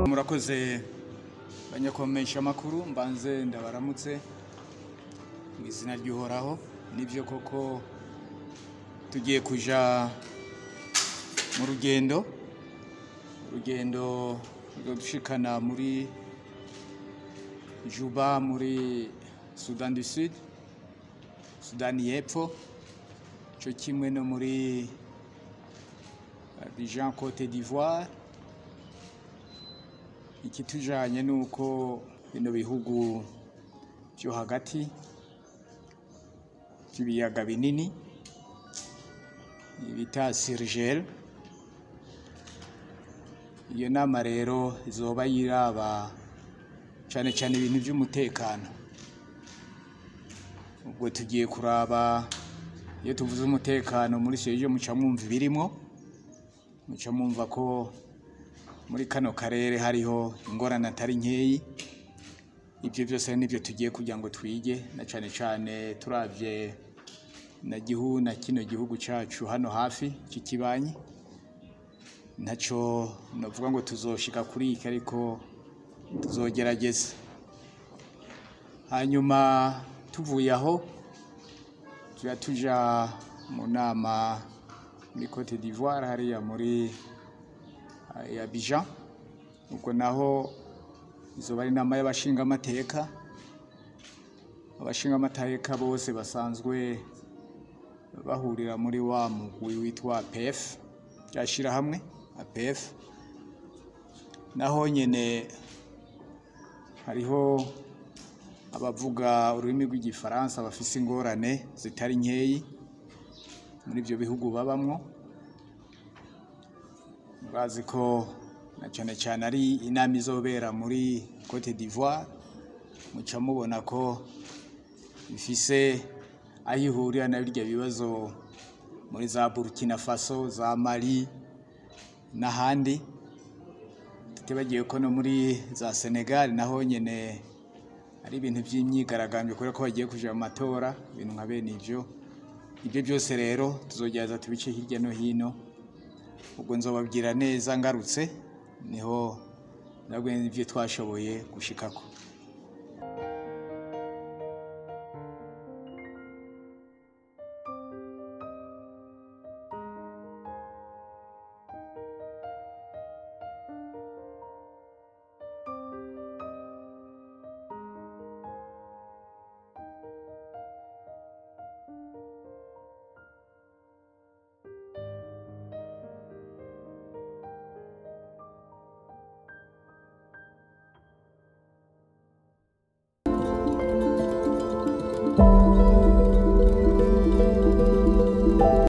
Murakoze banyakomesha makuru, mbanze ndabaramutse mu izina ry'Uhoraho. Nivyo koko tugiye kuja mu rugendo, urugendo rudushikana muri Juba muri Sudan du Sud, Sudani y'Epfo, co kimwe no muri Abidjan, Cote d'Ivoire. Ikitujanye nuko bino bihugu vyo hagati vy'ibiyaga binini bita Sirgel. Iyo nama rero izoba yiraba cane cane ibintu vy'umutekano. Ubwo tugiye kuraba, iyo tuvuze umutekano muri Sirgel muca mwumva ibirimwo, muca mwumva ko muri kano karere hariho ingorane atari nkeyi. Ibyo byose nibyo tugiye kugira ngo twige, na cane cane turavye na gihu na kino gihugu cacu hano hafi c'ikibanyi. Ntaco novuga ngo tuzoshika kuri iki, ariko tuzogerageza. Hanyuma tuvuye aho tuja tuja mu nama muri Cote d'Ivoire, hariya muri Abidjan. Ubwo naho izoba ari inama y'abashingamateka, abashingamateka bose basanzwe bahurira muri wa mugwi witwa APF, ryashirahamwe APF. Naho nyene hariho abavuga ururimi rw'igifaransa bafise ingorane zitari nkeyi muri ivyo bihugu babamwo. Murazi ko na cane cane ari inama izobera muri Cote d'Ivoire, muca mubona ko ifise aho ihurira na birya bibazo muri za Burkina Faso, za Mali n'ahandi. Tutibagiye ko no muri za Senegal naho nyene ari ibintu vy'imyigaragambyo kubera ko bagiye kuja mu matora, ibintu nka bene ivyo. Ibyo byose rero tuzogerageza tubice hirya no hino. Ubwo nzobabwira neza ngarutse, niho nabwo ivyo twashoboye gushikako.